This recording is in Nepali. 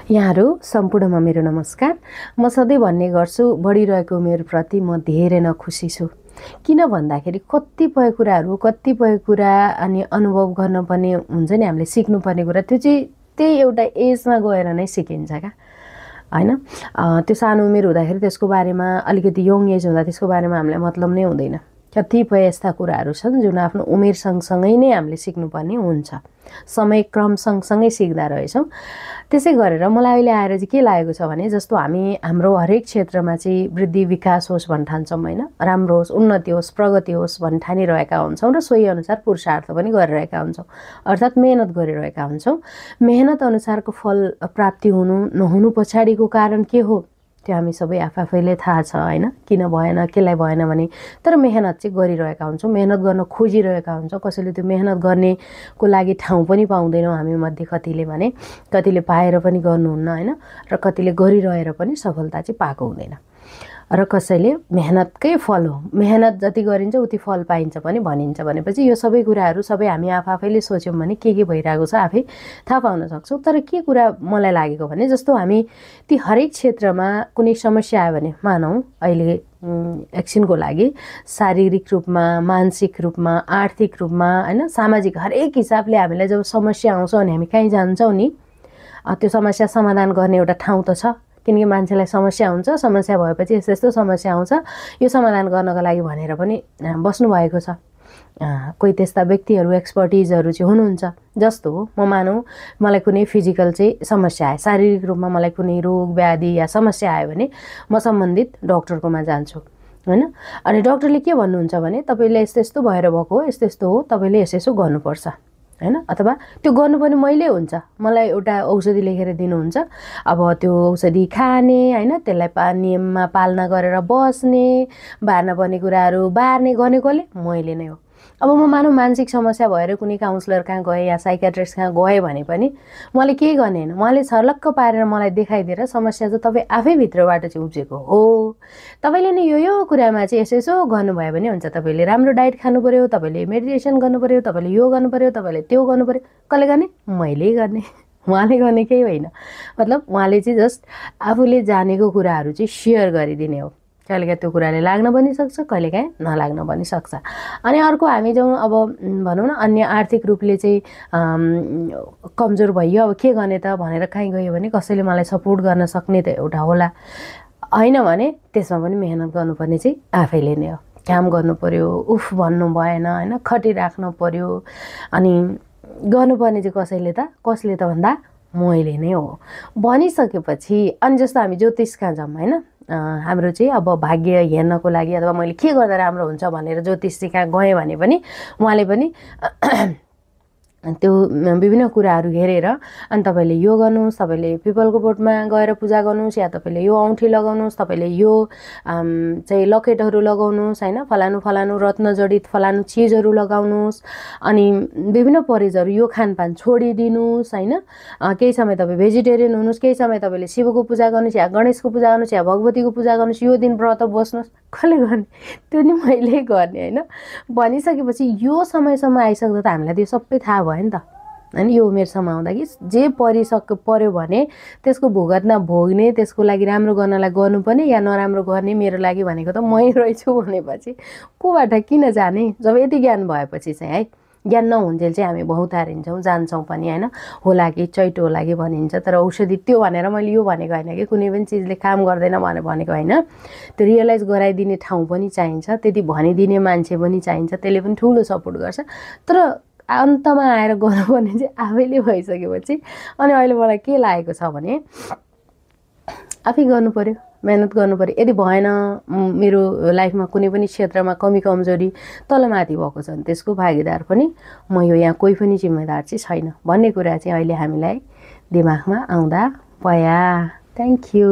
यहाँहरू सम्पूर्णमा मेरो नमस्कार। म सधैँ भन्ने गर्छु बढिरहेको उमेरप्रति म धेरै नै खुसी छु। किन भन्दाखेरि कतिपय कुरा अनि अनुभव गर्नुपर्ने हुन्छ नि, हामीले सिक्नुपर्ने कुरा त्यो चाहिँ त्यही एउटा एजमा गएर नै सिकिन्छ क्या, हैन। त्यो सानो उमेर हुँदाखेरि त्यसको बारेमा, अलिकति यङ एज हुँदा त्यसको बारेमा हामीलाई मतलब नै हुँदैन। कतिपय यस्ता कुराहरू छन् जुन आफ्नो उमेर सँगसँगै नै हामीले सिक्नुपर्ने हुन्छ, समय क्रम सँगसँगै सिक्दा रहेछौँ। त्यसै गरेर मलाई अहिले आएर चाहिँ के लागेको छ भने, जस्तो हाम्रो हरेक क्षेत्रमा चाहिँ वृद्धि विकास होस् भन्न ठान्छौँ, होइन, राम्रो होस्, उन्नति होस्, प्रगति होस् भन्न ठानिरहेका हुन्छौँ र सोही अनुसार पुरुषार्थ पनि गरिरहेका हुन्छौँ, अर्थात् मेहनत गरिरहेका हुन्छौँ। मेहनत अनुसारको फल प्राप्ति हुनु नहुनु पछाडिको कारण के हो त्यो हामी सबै आफैले थाहा छ, होइन, किन भएन, केलाई भएन भने। तर मेहनत चाहिँ गरिरहेका हुन्छौँ, मेहनत गर्न खोजिरहेका हुन्छौँ। कसैले त्यो मेहनत गर्नेको लागि ठाउँ पनि पाउँदैनौँ हामी मध्ये कतिले भने, कतिले पाएर पनि गर्नुहुन्न, होइन, र कतिले गरिरहेर पनि सफलता चाहिँ पाएको हुँदैन। र कसैले मेहनतकै फल हो, मेहनत जति गरिन्छ उति फल पाइन्छ पनि भनिन्छ। भनेपछि यो सबै कुराहरू सबै हामी आफैले सोच्यौँ भने के भइरहेको छ आफै थाहा पाउन सक्छौँ। तर के कुरा मलाई लागेको भने, जस्तो हामी ती हरेक क्षेत्रमा कुनै समस्या आयो भने, मानौँ अहिले एकछिनको लागि शारीरिक रूपमा, मानसिक रूपमा, आर्थिक रूपमा, होइन, सामाजिक हरेक हिसाबले हामीलाई जब समस्या आउँछ भने हामी कहीँ जान्छौँ नि, त्यो समस्या समाधान गर्ने एउटा ठाउँ त छ। किनकि मान्छेलाई समस्या हुन्छ, समस्या भएपछि यस्तो समस्या आउँछ, यो समाधान गर्नको लागि भनेर पनि बस्नुभएको छ। कोही त्यस्ता व्यक्तिहरू, एक्सपर्टिजहरू चाहिँ हुनुहुन्छ। जस्तो म मानौँ मलाई कुनै फिजिकल चाहिँ समस्या आयो, शारीरिक रूपमा मलाई कुनै रोग व्याधि या समस्या आयो भने म सम्बन्धित डक्टरकोमा जान्छु, होइन। अनि डक्टरले के भन्नुहुन्छ भने, तपाईँले यस्तो भएर भएको हो, यस्तो हो, तपाईँले यसो गर्नुपर्छ, होइन, अथवा त्यो गर्नुपर्ने मैले हुन्छ, मलाई एउटा औषधि लेखेर दिनुहुन्छ। अब त्यो औषधि खाने, होइन, त्यसलाई नियममा पालना गरेर बस्ने, बार्न पर्ने कुराहरू बार्ने गर्ने कसले? मैले नै हो। अब म मानौँ मानसिक समस्या भएर कुनै काउन्सिलर कहाँ गएँ या साइकियाट्रिस्ट कहाँ गएँ भने पनि मैले केही गर्ने होइन, उहाँले छर्लक्क पारेर मलाई देखाइदिएर समस्या चाहिँ तपाईँ आफैभित्रबाट चाहिँ उब्जेको हो, तपाईँले नै यो कुरामा चाहिँ यसो गर्नुभयो भने हुन्छ, तपाईँले राम्रो डाइट खानु पऱ्यो, तपाईँले मेडिटेसन गर्नु पऱ्यो, तपाईँले यो गर्नु पऱ्यो, तपाईँले त्यो गर्नु पऱ्यो। कसले गर्ने? मैले गर्ने, उहाँले गर्ने केही होइन। मतलब उहाँले चाहिँ जस्ट आफूले जानेको कुराहरू चाहिँ सेयर गरिदिने हो। कहिलेकाहीँ त्यो कुराले लाग्न पनि सक्छ, कहिलेकाहीँ नलाग्न पनि सक्छ। अनि अर्को हामी जाउँ, अब भनौँ न, अन्य आर्थिक रूपले चाहिँ कमजोर भइयो, अब के गर्ने त भनेर कहीँ गयो भने कसैले मलाई सपोर्ट गर्न सक्ने त एउटा होला, होइन भने त्यसमा पनि मेहनत गर्नुपर्ने चाहिँ आफैले नै हो। काम गर्नु पऱ्यो, उफ भन्नु भएन, होइन, खटिराख्नु पऱ्यो। अनि गर्नुपर्ने चाहिँ कसले त भन्दा मैले नै हो भनिसकेपछि, अनि जस्तो हामी ज्योतिष कहाँ जाऊँ, होइन, हाम्रो चाहिँ अब भाग्य हेर्नको लागि अथवा मैले के गर्दा राम्रो हुन्छ भनेर ज्योतिषी कहाँ गएँ भने पनि उहाँले पनि त्यो विभिन्न कुराहरू हेरेर, अनि तपाईँले यो गर्नुहोस्, तपाईँले पिपलको बोटमा गएर पूजा गर्नुहोस्, या तपाईँले यो औँठी लगाउनुहोस्, तपाईँले यो चाहिँ लकेटहरू लगाउनुहोस्, होइन, फलानु रत्न जडित फलानु चिजहरू लगाउनुहोस्, अनि विभिन्न परहेजहरू, यो खानपान छोडिदिनुहोस्, होइन, केही समय तपाईँ भेजिटेरियन हुनुहोस्, केही समय तपाईँले शिवको पूजा गर्नुहोस् या गणेशको पूजा गर्नुहोस् या भगवतीको पूजा गर्नुहोस्, यो दिन व्रत बस्नुहोस्। कसले गर्ने? त्यो नि मैले गर्ने, होइन। भनिसकेपछि यो समयसम्म आइसक्दा त हामीलाई त्यो सबै थाहा भयो नि त, होइन। यो उमेरसम्म आउँदा कि जे पर्यो भने त्यसको भोगतना भोग्ने, त्यसको लागि राम्रो गर्नलाई गर्नुपर्ने या नराम्रो गर्ने मेरो लागि भनेको त मै रहेछु भनेपछि कोबाट किन जाने? जब यति ज्ञान भएपछि चाहिँ है, ज्ञान नहुन्जेल चाहिँ हामी बहुतारिन्छौँ, जान्छौँ पनि, होइन, होला कि चैटो होला कि भनिन्छ। तर औषधि त्यो भनेर मैले यो भनेको होइन कि कुनै पनि चिजले काम गर्दैन भनेको होइन। त्यो रियलाइज गराइदिने ठाउँ पनि चाहिन्छ, त्यति भनिदिने मान्छे पनि चाहिन्छ, त्यसले पनि ठुलो सपोर्ट गर्छ। तर अन्तमा आएर गर्नुपर्ने चाहिँ आफैले भइसकेपछि, अनि अहिले मलाई के लागेको छ भने, आफै गर्नु पऱ्यो, मेहनत गर्नु पऱ्यो। यदि भएन, मेरो लाइफमा कुनै पनि क्षेत्रमा कमी कमजोरी तलमाथि भएको छ भने त्यसको भागीदार पनि म, यो यहाँ कोही पनि जिम्मेदार चाहिँ छैन भन्ने कुरा चाहिँ अहिले हामीलाई दिमागमा आउँदा पया। Thank you.